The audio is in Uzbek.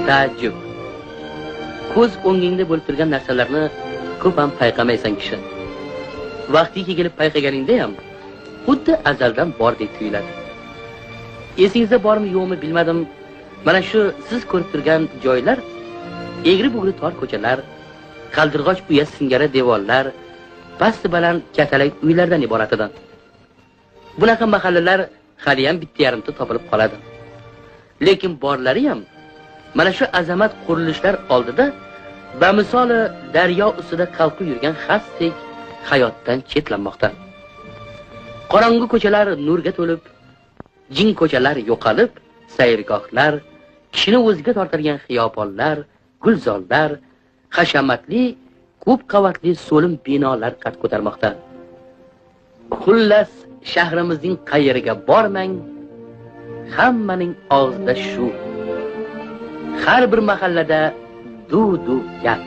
Taajjub. Ko'z o'ngingda bo'lib turgan narsalarni ko'p ham payqamaysan kishi. Vaqtiki kelib payqaganingda ham xuddi azaldan bordek tuyuladi. Esingizda bormi yo'qmi bilmadim. Mana shu siz ko'rib turgan joylar egri-bugri tor ko'chalar, qaldirg'och uya singari devorlar, pasti baland katalak uylardan iborat edi. Bunaqa mahallalar haliyam bitta yarimta topilib qoladi. Lekin borlari ham mana shu azamat qurilishlar oldida bamisoli daryo ustida qalqib yurgan xasdek hayotdan chetlanmoqda. Qorong'u ko'chalar nurga to'lib, jin ko'chalar yo'qolib, sayrgohlar, kishini o'ziga tortadigan xiyobonlar, gulzorlar, hashamatli, ko'p qavatli so'lim binolar qad ko'tarmoqda. Xullas, shahrimizning qayeriga bormang, hammaning og'zida shu. Har bir mahallada duv-duv gap.